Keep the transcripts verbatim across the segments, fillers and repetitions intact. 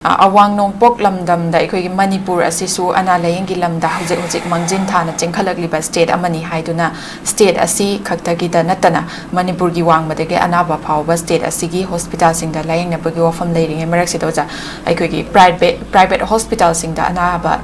ꯑ, ꯑꯋꯥꯡ ꯅꯣꯡꯄꯣꯛ ꯂꯝꯗꯝꯗ ꯑꯩꯈꯣꯏꯒꯤ ꯃꯅꯤꯄꯨꯔ ꯑꯁꯤꯁꯨ ꯑꯅꯥ ꯂꯥꯌꯦꯡꯒꯤ ꯂꯝꯗ ꯍꯧꯖꯤꯛ ꯍꯧꯖꯤꯛ ꯃꯥꯡꯖꯤꯟ ꯊꯥꯅ ꯆꯦꯟꯈꯠꯂꯛꯂꯤꯕ ꯁ꯭ꯇꯦꯠ ꯑꯃꯅꯤ ꯍꯥꯏꯗꯨꯅ, ꯁ꯭ꯇꯦꯠ ꯑꯁꯤ ꯈꯛꯇꯒꯤꯗ ꯅꯠꯇꯅ ꯃꯅꯤꯄꯨꯔꯒꯤ ꯋꯥꯡꯃꯗꯒꯤ ꯑꯅꯥꯕ ꯐꯥꯎꯕ ꯁ꯭ꯇꯦꯠ ꯑꯁꯤꯒꯤ ꯍꯣꯁꯄꯤꯇꯥꯜꯁꯤꯡꯗ ꯂꯥꯌꯦꯡꯅꯕꯒꯤ ꯋꯥꯐꯝ ꯂꯩꯔꯤꯉꯩ ꯃꯔꯛꯁꯤꯗ, ꯑꯣꯖꯥ, ꯑꯩꯈꯣꯏꯒꯤ ꯄ꯭ꯔꯥꯏꯚꯦꯠ, ꯄ꯭ꯔꯥꯏꯚꯦꯠ ꯍꯣꯁꯄꯤꯇꯥꯜꯁꯤꯡꯗ ꯑꯅꯥꯕ,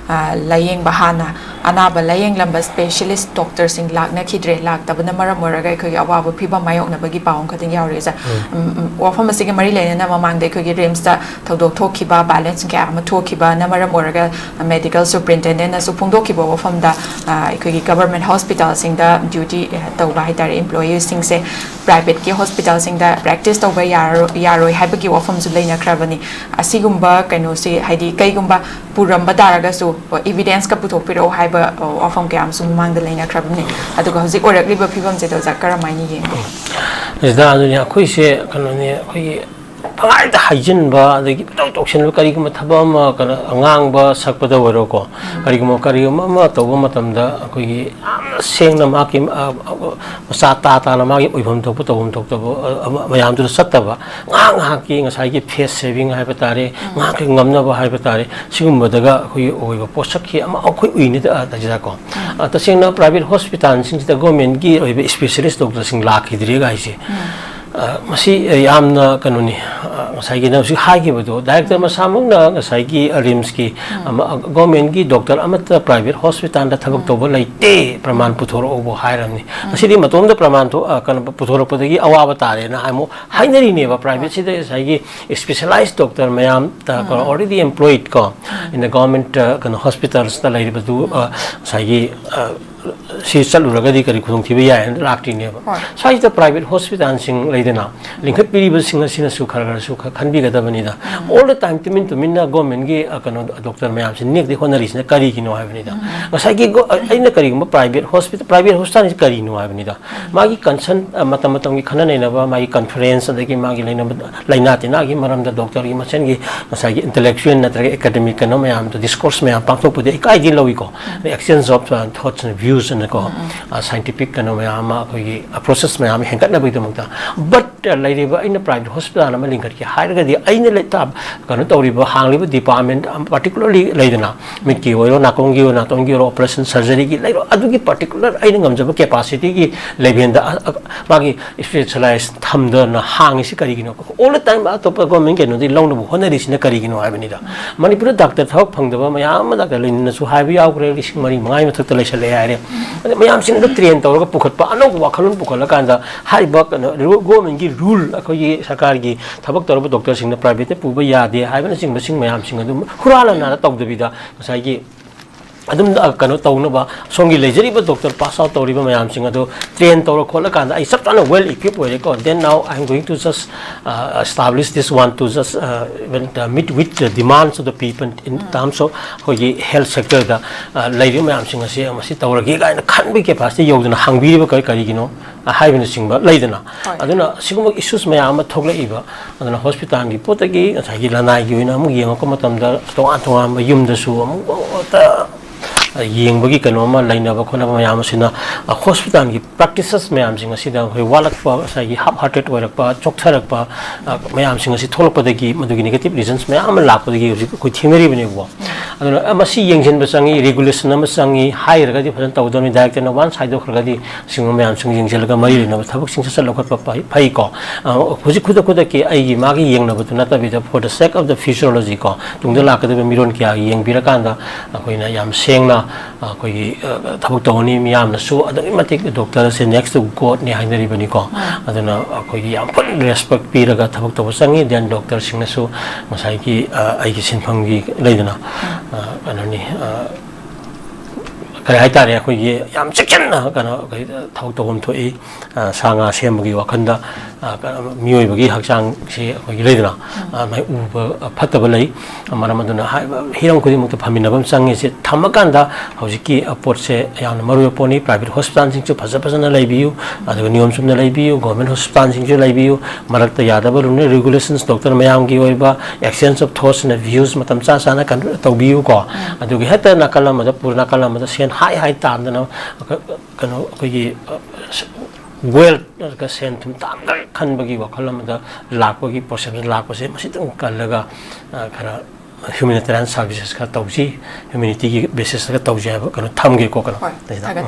ꯑ, ꯂꯥꯌꯦꯡꯕ ꯍꯥꯟꯅ, ꯑꯅꯥꯕ ꯂꯥꯌꯦꯡꯂꯝꯕ ꯁ꯭ꯄꯦꯁꯤꯌꯦꯂꯤꯁ ꯗꯣꯛꯇꯔꯁꯤꯡ ꯂꯥꯛꯅꯈꯤꯗ꯭ꯔꯦ, ꯂꯥꯛꯇꯕꯅ ꯃꯔꯝ ꯑꯣꯏꯔꯒ ꯑꯩꯈꯣꯏꯒꯤ ꯑꯋꯥꯕ ꯐꯤꯕꯝ ꯃꯥꯌꯣꯛꯅꯕꯒꯤ ꯄꯥꯎ ꯑꯃꯈꯛꯇꯪ ꯌꯥꯎꯔꯤ, ꯑꯣꯖꯥ꯫ ꯎꯝ, ꯎꯝ, ꯋꯥꯐꯝ ꯑꯁꯤꯒ ꯃꯔꯤ ꯂꯩꯅꯅ ꯃꯃꯥꯡꯗ ꯑꯩꯈꯣꯏꯒꯤ ꯔꯤꯝꯁꯇ ꯊꯧꯗꯣꯛ ꯊꯣꯛꯈꯤꯕ, ꯚꯥꯏꯑꯣꯂꯦꯟꯁ ꯀꯌꯥ ꯑꯃ ꯊꯣꯛꯈꯤꯕꯅ ꯃꯔꯝ ꯑꯣꯏꯔꯒ ꯃꯦꯗꯤꯀꯦꯜ ꯁꯨꯄ꯭ꯔꯤꯟꯇꯦꯟꯗꯦꯟꯅꯁꯨ ꯐꯣꯡꯗꯣꯛꯈꯤꯕ ꯋꯥꯐꯝꯗ, ꯑ, ꯑꯩꯈꯣꯏꯒꯤ ꯒꯚꯔꯟꯃꯦꯟꯠ ꯍꯣꯁꯄꯤꯇꯥꯜꯁꯤꯡꯗ ꯗ꯭ꯌꯨꯇꯤ, ꯑ, ꯇꯧꯕ ꯍꯥꯏꯇꯥꯔꯦ, ꯏꯝꯄ꯭ꯂꯣꯌꯤꯁꯁꯤꯡꯁꯦ ꯄ꯭ꯔꯥꯏꯚꯦꯠꯀꯤ ꯍꯣꯁꯄꯤꯇꯥꯜꯁꯤꯡꯗ ꯄ꯭ꯔꯦꯛꯇꯤꯁ ꯇꯧꯕ ꯌꯥꯔꯣ-, ꯌꯥꯔꯣꯏ ꯍꯥꯏꯕꯒꯤ ꯋꯥꯐꯝꯁꯨ ꯂꯩꯅꯈ꯭ꯔꯕꯅꯤ꯫ ꯑꯁꯤꯒꯨꯝꯕ ꯀꯩꯅꯣꯁꯤ, ꯍꯥꯏꯗꯤ, ꯀꯩꯒꯨꯝꯕ ꯄꯨꯔꯝꯕ ꯇꯥꯔꯒꯁꯨ, ꯏꯕꯤꯗꯦꯟꯁꯀ ꯄꯨꯊꯣꯛꯄꯤꯔꯛꯑꯣ ꯍꯥꯏꯕ, ꯑ, ꯋꯥꯐꯝ ꯀꯌꯥ ꯑꯃꯁꯨ ꯃꯃꯥꯡꯗ ꯂꯩꯅꯈ꯭ꯔꯕꯅꯤ꯫ ꯑꯗꯨꯒ ꯍꯧꯖꯤꯛ ꯑꯣꯏꯔꯛꯂꯤꯕ ꯐꯤꯕꯝꯁꯤꯗ, ꯑꯣꯖꯥ, ꯀꯔꯝꯍꯥꯏꯅ ꯌꯦꯡꯒꯦ? ꯁꯤꯗ ꯑꯗꯨꯅꯤ ꯑꯩꯈꯣꯏꯁꯦ, ꯀꯩꯅꯣꯅꯤ, ꯑꯩꯈꯣꯏꯒꯤ ꯄꯪꯍꯥꯏꯗ ꯍꯥꯏꯖꯤꯟꯕ, ꯑꯗꯒꯤ ꯄꯪꯇꯧ ꯇꯧꯁꯤꯟꯕ, ꯀꯔꯤꯒꯨꯝꯕ ꯊꯕꯛ ꯑꯃ, ꯀꯩꯅꯣ, ꯑꯉꯥꯡꯕ ꯁꯛꯄꯗ ꯑꯣꯏꯔꯣꯀꯣ, ꯀꯔꯤꯒꯨꯝꯕ, ꯀꯔꯤꯒꯨꯝꯕ ꯑꯃ ꯇꯧꯕ ꯃꯇꯝꯗ ꯑꯩꯈꯣꯏꯒꯤ ꯌꯥꯝꯅ ꯁꯦꯡꯅ ꯃꯍꯥꯛꯀꯤ, ꯑ, ꯑ, ꯃꯆꯥ ꯇꯥ ꯇꯥꯅ ꯃꯥꯒꯤ ꯑꯣꯏꯐꯝ ꯊꯣꯛꯄ, ꯇꯧꯐꯝ ꯊꯣꯛꯇꯕ, ꯑ, ꯑꯃ, ꯃꯌꯥꯝꯗꯨꯗ ꯆꯠꯇꯕ, ꯉꯥꯏꯍꯥꯛ ꯉꯥꯏꯍꯥꯛꯀꯤ ꯉꯁꯥꯏꯒꯤ ꯐꯦꯁ ꯁꯦꯚꯤꯡ ꯍꯥꯏꯕ ꯇꯥꯔꯦ, ꯉꯥꯏꯍꯥꯛꯀꯤ ꯉꯝꯅꯕ ꯍꯥꯏꯕ ꯇꯥꯔꯦ, ꯁꯤꯒꯨꯝꯕꯗꯒ ꯑꯩꯈꯣꯏꯒꯤ ꯑꯣꯏꯕ ꯄꯣꯠꯁꯛꯀꯤ ꯑꯃ ꯑꯩꯈꯣꯏ ꯎꯏꯅꯤ, ꯑ, ꯇꯥꯏꯖꯥꯀꯣ꯫ ꯑ, ꯇꯁꯦꯡꯅ ꯄ꯭ꯔꯥꯏꯚꯦꯠ ꯍꯣꯁꯄꯤꯇꯥꯜꯁꯤꯡꯁꯤꯗ ꯒꯣꯔꯃꯦꯟꯒꯤ ꯑꯣꯏꯕ ꯏꯁꯄꯦꯁꯤꯌꯦꯂꯤꯁ ꯗꯣꯛꯇꯔꯁꯤꯡ ꯂꯥꯛꯈꯤꯗ꯭ꯔꯦꯒ ꯍꯥꯏꯁꯦ꯫ ꯑ, ꯃꯁꯤ, ꯑ, ꯌꯥꯝꯅ ꯀꯩꯅꯣꯅꯤ, ꯑ, ꯉꯁꯥꯏꯒꯤ ꯅꯪ ꯍꯧꯖꯤꯛ ꯍꯥꯏꯈꯤꯕꯗꯣ, ꯗꯥꯏꯔꯦꯛꯇꯔ ꯃꯁꯥꯃꯛꯅ ꯉꯁꯥꯏꯒꯤ, ꯑ, ꯔꯤꯝꯁꯀꯤ, ꯑꯃ, ꯑ, ꯒꯣꯔꯃꯦꯟꯒꯤ ꯗꯣꯛꯇꯔ ꯑꯃꯠꯇ ꯄ꯭ꯔꯥꯏꯚꯦꯠ ꯍꯣꯁꯄꯤꯇꯥꯜꯗ ꯊꯕꯛ ꯇꯧꯕ ꯂꯩꯇꯦ, ꯄ꯭ꯔꯃꯥꯟ ꯄꯨꯊꯣꯔꯛꯎꯕꯨ ꯍꯥꯏꯔꯕꯅꯤ꯫ ꯉꯁꯤꯗꯤ ꯃꯇꯣꯝꯗ ꯄ꯭ꯔꯃꯥꯟ ꯊꯣꯛ-, ꯑ, ꯀꯩꯅꯣ, ꯄꯨꯊꯣꯔꯛꯄꯗꯒꯤ ꯑꯋꯥꯕ ꯇꯥꯔꯦꯅ ꯑꯃꯨꯛ ꯍꯥꯏꯅꯔꯤꯅꯦꯕ꯫ ꯄ꯭ꯔꯥꯏꯚꯦꯠꯁꯤꯗ ꯉꯁꯥꯏꯒꯤ ꯏꯁꯄꯦꯁꯤꯌꯦꯂꯥꯏꯁ ꯗꯣꯛꯇꯔ ꯃꯌꯥꯝ, ꯑ, ꯀꯩꯅꯣ, already employed ꯀꯣ, in the government, ꯑ, ꯀꯩꯅꯣ, ꯍꯣꯁꯄꯤꯇꯥꯜꯁꯇ ꯂꯩꯔꯤꯕꯗꯨ, ꯑ, ꯉꯁꯥꯏꯒꯤ, ꯑ, ꯁꯤ ꯆꯠꯂꯨꯔꯒꯗꯤ ꯀꯔꯤ ꯈꯨꯗꯣꯡꯊꯤꯕ ꯌꯥꯏ ꯍꯥꯏꯅ ꯂꯥꯛꯇ꯭ꯔꯤꯅꯦꯕ꯫ ꯍꯣꯏ꯫ ꯁ꯭ꯋꯥꯏꯁꯤꯗ ꯄ꯭ꯔꯥꯏꯚꯦꯠ ꯍꯣꯁꯄꯤꯇꯥꯜꯁꯤꯡ ꯂꯩꯗꯅ, ꯂꯤꯡꯈꯠꯄꯤꯔꯤꯕꯁꯤꯡ ꯑꯁꯤꯅꯁꯨ ꯈꯔ ꯈꯔꯁꯨ ꯈ-, ꯈꯟꯕꯤꯒꯗꯕꯅꯤꯗ꯫ All the time ꯇꯨꯃꯤꯟ ꯇꯨꯃꯤꯟꯅ ꯒꯣꯔꯃꯦꯟꯒꯤ, ꯑ, ꯀꯩꯅꯣ, ꯗꯣꯛꯇꯔ ꯃꯌꯥꯝꯁꯤ ꯅꯦꯛꯇ ꯍꯣꯠꯅꯔꯤꯁꯤꯅ ꯀꯔꯤꯒꯤꯅꯣ ꯍꯥꯏꯕꯅꯤꯗ꯫ ꯉꯁꯥꯏꯒꯤ ꯒꯣ-, ꯑ, ꯑꯩꯅ ꯀꯔꯤꯒꯨꯝꯕ ꯄ꯭ꯔꯥꯏꯚꯦꯠ ꯍꯣꯁꯄꯤꯇꯥꯜ, ꯄ꯭ꯔꯥꯏꯚꯦꯠ ꯍꯣꯁꯄꯤꯇꯥꯜꯁꯤ ꯀꯔꯤꯅꯣ ꯍꯥꯏꯕꯅꯤꯗ꯫ ꯃꯥꯒꯤ ꯀꯟꯁꯔꯟ, ꯑ, ꯃꯇꯝ ꯃꯇꯝꯒꯤ ꯈꯟꯅ ꯅꯩꯅꯕ, ꯃꯥꯒꯤ ꯀꯟꯐꯔꯦꯟꯁ, ꯑꯗꯒꯤ ꯃꯥꯒꯤ ꯂꯩꯅꯕ ꯂꯥꯏꯅꯥ ꯇꯤꯟꯅꯥꯒꯤ ꯃꯔꯝꯗ ꯗꯣꯛꯇꯔꯒꯤ ꯃꯁꯦꯟꯒꯤ ꯉꯁꯥꯏꯒꯤ ꯏꯟꯇꯂꯦꯛꯆꯨꯋꯦꯜ ꯅꯠꯇ꯭ꯔꯒ ꯑꯦꯀꯥꯗꯦꯃꯤꯛ ꯀꯩꯅꯣ ꯃꯌꯥꯝꯗꯣ, ꯗꯤꯁꯀꯣꯔꯁ ꯃꯌꯥꯝ ꯄꯥꯡꯊꯣꯛꯄꯗꯤ ꯑꯩ ꯀꯥꯏꯗꯒꯤ ꯂꯧꯏꯀꯣ? ꯑꯦꯛꯁꯆꯦꯟꯖ ꯑꯣꯐ, ꯑ, ꯊꯣꯠꯁ ꯑꯦꯟ ꯚ꯭ꯌꯨꯁ ꯑꯅꯀꯣ, ꯑ, ꯁꯥꯏꯟꯇꯤꯐꯤꯛ ꯀꯩꯅꯣ ꯃꯌꯥꯝ ꯑꯃ, ꯑꯩꯈꯣꯏꯒꯤ ꯑꯦꯄ꯭ꯔꯣꯆꯦꯁ ꯃꯌꯥꯝ ꯑꯃ ꯍꯦꯟꯒꯠꯅꯕꯒꯤꯗꯃꯛꯇ꯫ But ꯂꯩꯔꯤꯕ ꯑꯩꯅ private hospital ꯑꯃ ꯂꯤꯡꯈꯠꯀꯦ ꯍꯥꯏꯔꯒꯗꯤ, ꯑꯩꯅ ꯂꯩ-, ꯇꯥ-, ꯀꯩꯅꯣ ꯇꯧꯔꯤꯕ, ꯍꯥꯡꯂꯤꯕ department, particularly ꯂꯩꯗꯅ, ꯃꯤꯠꯀꯤ ꯑꯣꯏꯔꯣ, ꯅꯥꯀꯣꯡꯒꯤ ꯑꯣꯏꯔꯣ, ꯅꯥꯇꯣꯟꯒꯤ ꯑꯣꯏꯔꯣ, operation surgeryꯒꯤ ꯂꯩꯔꯣ, ꯑꯗꯨꯒꯤ particular ꯑꯩꯅ ꯉꯝꯖꯕ capacityꯒꯤ levelꯗ, ꯑ, ꯑ, ꯃꯥꯒꯤ specialize ꯊꯝꯗꯅ ꯍꯥꯡꯉꯤꯁꯤ ꯀꯔꯤꯒꯤꯅꯣ? All the time ꯑꯇꯣꯞꯄ government ꯀꯩꯅꯣꯗꯤ ꯂꯧꯅꯕ ꯍꯣꯠꯅꯔꯤꯁꯤꯅ ꯀꯔꯤꯒꯤꯅꯣ ꯍꯥꯏꯕꯅꯤꯗ꯫ ꯃꯅꯤꯄꯨꯔꯗ doctor ꯊꯕꯛ ꯐꯪꯗꯕ ꯃꯌꯥꯝ ꯑꯃ doctor ꯂꯩꯅꯤꯅꯁꯨ ꯍꯥꯏꯕ ꯌꯥꯎꯈ꯭ꯔꯦ, ꯂꯤꯁꯤꯡ ꯃꯔꯤ ꯃꯉꯥꯒꯤ ꯃꯊꯛꯇ ꯂꯩꯁꯜꯂꯛꯑꯦ ꯍꯥꯏꯔꯦ꯫ ꯑꯗ ꯃꯌꯥꯝꯁꯤꯡꯗꯣ train ꯇꯧꯔꯒ ꯄꯨꯈꯠꯄ, ꯑꯅꯧꯕ ꯋꯥꯈꯜꯂꯣꯟ ꯄꯨꯈꯠꯂꯀꯥꯟꯗ, ꯍꯥꯏꯔꯤꯕ ꯀꯩꯅꯣ, governmentꯀꯤ rule, ꯑꯩꯈꯣꯏꯒꯤ ꯁꯔꯀꯥꯔꯒꯤ ꯊꯕꯛ ꯇꯧꯔꯕ doctorꯁꯤꯡꯅ privateꯇ ꯄꯨꯕ ꯌꯥꯗꯦ ꯍꯥꯏꯕꯅꯆꯤꯡꯕꯁꯤꯡ ꯃꯌꯥꯝꯁꯤꯡ ꯑꯗꯨ ꯍꯨꯔꯥꯜꯂ ꯅꯥꯜꯂ ꯇꯧꯗꯕꯤꯗ, ꯉꯁꯥꯏꯒꯤ ꯑꯗꯨꯝ, ꯑ, ꯀꯩꯅꯣ ꯇꯧꯅꯕ, ꯁꯣꯝꯒꯤ ꯂꯩꯖꯔꯤꯕ doctor pass out ꯇꯧꯔꯤꯕ ꯃꯌꯥꯝꯁꯤꯡ ꯑꯗꯨ train ꯇꯧꯔ ꯈꯣꯠꯂꯀꯥꯟꯗ ꯑꯩ ꯆꯞ ꯆꯥꯅ well equipped ꯑꯣꯏꯔꯦꯀꯣ, then now I am going to just, uh, establish this one to just, uh, even, uh, meet with the demands of the people in terms of ꯑꯩꯈꯣꯏꯒꯤ health sectorꯗ, ꯑ, ꯂꯩꯔꯤꯕ ꯃꯌꯥꯝꯁꯤꯡ ꯑꯁꯤ ꯃꯁꯤ ꯇꯧꯔꯒꯦ ꯀꯥꯏꯅ ꯈꯟꯕꯒꯤ capacity ꯌꯧꯗꯅ ꯍꯥꯡꯕꯤꯔꯤꯕ ꯀꯔꯤ ꯀꯔꯤꯒꯤꯅꯣ ꯍꯥꯏꯕꯅꯆꯤꯡꯕ ꯂꯩꯗꯅ꯫ ꯍꯣꯏ꯫ ꯑꯗꯨꯅ ꯁꯤꯒꯨꯝꯕ issues ꯃꯌꯥꯝ ꯑꯃ ꯊꯣꯛꯂꯛꯏꯕ, ꯑꯗꯨꯅ hospitalꯒꯤ ꯄꯣꯠꯇꯒꯤ ꯉꯁꯥꯏꯒꯤ ꯂꯅꯥꯏꯒꯤ ꯑꯣꯏꯅ ꯑꯃꯨꯛ ꯌꯦꯡꯉꯛꯄ ꯃꯇꯝꯗ, ꯇꯣꯉꯥꯟ ꯇꯣꯉꯥꯟꯕ ꯌꯨꯝꯗꯁꯨ ꯑꯃꯨꯛ ꯌꯦꯡꯕꯒꯤ ꯀꯩꯅꯣ ꯑꯃ ꯂꯩꯅꯕ ꯈꯣꯠꯅꯕ ꯃꯌꯥꯝ ꯑꯁꯤꯅ, ꯑ, hospitalꯒꯤ practices ꯃꯌꯥꯝꯁꯤꯡ ꯑꯁꯤꯗ ꯑꯩꯈꯣꯏ ꯋꯥꯠꯂꯛꯄ, ꯉꯁꯥꯏꯒꯤ half hearted ꯑꯣꯏꯔꯛꯄ, ꯆꯣꯛꯊꯔꯛꯄ, ꯑ, ꯃꯌꯥꯝꯁꯤꯡ ꯑꯁꯤ ꯊꯣꯛꯂꯛꯄꯗꯒꯤ, ꯃꯗꯨꯒꯤ negative reasons ꯃꯌꯥꯝ ꯑꯃ ꯂꯥꯛꯄꯗꯒꯤ ꯍꯧꯖꯤꯛ ꯑꯩꯈꯣꯏ ꯊꯦꯡꯅꯔꯤꯕꯅꯦꯕꯀꯣ꯫ ꯑꯗꯨꯅ, ꯑ, ꯃꯁꯤ ꯌꯦꯡꯁꯤꯟꯕ ꯆꯪꯉꯤ, regulation ꯑꯃ ꯆꯪꯉꯤ, ꯍꯥꯏꯔꯒꯗꯤ ꯐꯖꯅ ꯇꯧꯒꯗꯕꯅꯤ, directorꯅ once ꯍꯥꯏꯗꯣꯛꯈ꯭ꯔꯒꯗꯤ ꯁꯤꯒꯨꯝꯕ ꯃꯌꯥꯝꯁꯤꯡ ꯌꯦꯡꯁꯤꯜꯂꯒ ꯃꯔꯤ ꯂꯩꯅꯕ ꯊꯕꯛꯁꯤꯡ ꯆꯠ ꯂꯧꯈꯠꯄ ꯐꯩ-, ꯐꯩꯀꯣ꯫ ꯑ, ꯍꯧꯖꯤꯛ ꯈꯨꯗꯛ ꯈꯨꯗꯛꯀꯤ ꯑꯩꯒꯤ ꯃꯥꯒꯤ ꯌꯦꯡꯅꯕꯗꯨ ꯅꯠꯇꯕꯤꯗ, for the sake of the futurology ꯀꯣ, ꯇꯨꯡꯗ ꯂꯥꯛꯀꯗꯕ ꯃꯤꯔꯣꯟ ꯀꯌꯥꯒꯤ ꯌꯦꯡꯕꯤꯔꯀꯥꯟꯗ ꯑꯩꯈꯣꯏꯅ ꯌꯥꯝ ꯁꯦꯡꯅ, ꯑ, ꯑꯩꯈꯣꯏꯒꯤ, ꯑ, ꯊꯕꯛ ꯇꯧꯒꯅꯤ꯫ ꯃꯤꯌꯥꯝꯅꯁꯨ ꯑꯗꯨꯛꯀꯤ ꯃꯇꯤꯛ doctor ꯑꯁꯦ next to Godꯅꯤ ꯍꯥꯏꯅꯔꯤꯕꯅꯤꯀꯣ꯫ ꯑꯗꯨꯅ ꯑꯩꯈꯣꯏꯒꯤ ꯌꯥꯝ ꯐꯖꯅ respect ꯄꯤꯔꯒ ꯊꯕꯛ ꯇꯧꯕ ꯆꯪꯉꯤ꯫ Then doctorꯁꯤꯡꯅꯁꯨ ꯉꯁꯥꯏꯒꯤ, ꯑ, ꯑꯩꯒꯤ ꯁꯤꯟꯐꯝꯒꯤ ꯂꯩꯗꯅ, ꯑ, ꯀꯩꯅꯣꯅꯤ, ꯑ, ꯀꯔꯤ ꯍꯥꯏꯇꯥꯔꯦ, ꯑꯩꯈꯣꯏꯒꯤ ꯌꯥꯝ ꯆꯦꯛꯁꯤꯟꯅ ꯀꯩꯅꯣ, ꯑꯩꯈꯣꯏ ꯊꯕꯛ ꯇꯧꯐꯝ ꯊꯣꯛꯏ꯫ ꯑ, ꯁꯥ ꯉꯥ ꯁꯦꯝꯕꯒꯤ ꯋꯥꯈꯜꯗ, ꯑ, ꯀ-, ꯃꯤꯑꯣꯏꯕꯒꯤ ꯍꯛꯆꯥꯡꯁꯤ ꯑꯩꯈꯣꯏꯒꯤ ꯂꯩꯗꯅ, ꯑ, ꯑꯗꯨꯃꯥꯏꯅ ꯎꯕ, ꯑ, ꯐꯠꯇꯕ ꯂꯩ꯫ ꯃꯔꯝ ꯑꯗꯨꯅ ꯍꯥꯏꯔꯤꯕ ꯍꯤꯔꯝ ꯈꯨꯗꯤꯡꯃꯛꯇ ꯐꯃꯤꯟꯅꯕ ꯑꯃ ꯆꯪꯉꯤ꯫ ꯁꯤ ꯊꯝꯃꯀꯥꯟꯗ ꯍꯧꯖꯤꯛꯀꯤ, ꯑ, ꯄꯣꯠꯁꯦ ꯌꯥꯝꯅ ꯃꯔꯨ ꯑꯣꯏꯕ ꯄꯣꯠꯅꯤ꯫ Private hospitalꯁꯤꯡꯁꯨ ꯐꯖ ꯐꯖꯅ ꯂꯩꯕꯤꯌꯨ, ꯑꯗꯨꯒ ꯅꯤꯌꯣꯝ ꯆꯨꯝꯅ ꯂꯩꯕꯤꯌꯨ꯫ Government hospitalꯁꯤꯡꯁꯨ ꯂꯩꯕꯤꯌꯨ꯫ ꯃꯔꯛꯇ ꯌꯥꯗꯕ rule regulations, doctor ꯃꯌꯥꯝꯒꯤ ꯑꯣꯏꯕ exchange of thoughts and views ꯃꯇꯝ ꯆꯥ ꯆꯥꯅ ꯀꯟ-, ꯇꯧꯕꯤꯌꯨꯀꯣ꯫ ꯑꯗꯨꯒ ꯍꯦꯛꯇ ꯅꯥꯀꯜ ꯑꯃꯗ ꯄꯨꯔ ꯅꯥꯀꯜ ꯑꯃꯗ ꯁꯦꯟ ꯍꯥꯏ ꯍꯥꯏ ꯇꯥꯟꯗꯅ, ꯀ-, ꯀꯩꯅꯣ, ꯑꯩꯈꯣꯏꯒꯤ, ꯑ, ꯁ-, ꯋꯦꯜꯊ ꯅꯠꯇ꯭ꯔꯒ ꯁꯦꯟ ꯊꯨꯝ ꯇꯥꯟꯕ ꯈꯟꯕꯒꯤ ꯋꯥꯈꯜ ꯑꯃꯗ ꯂꯥꯛꯄꯒꯤ ꯄ꯭ꯔꯣꯁꯦꯁ ꯂꯥꯛꯄꯁꯦ ꯃꯁꯤꯇꯪ ꯀꯜꯂꯒ ꯈꯔ ꯍ꯭ꯌꯨꯃꯦꯅꯤꯇꯦꯔꯤꯌꯥꯟ ꯁꯥꯔꯚꯤꯁꯦꯁ ꯈꯔ ꯇꯧꯁꯤ, ꯍ꯭ꯌꯨꯃꯦꯅꯤꯇꯤꯒꯤ ꯕꯦꯁꯤꯁꯇꯒ ꯇꯧꯁꯤ ꯍꯥꯏꯕ ꯀꯩꯅꯣ ꯊꯝꯒꯦꯀꯣ ꯀꯩꯅꯣ꯫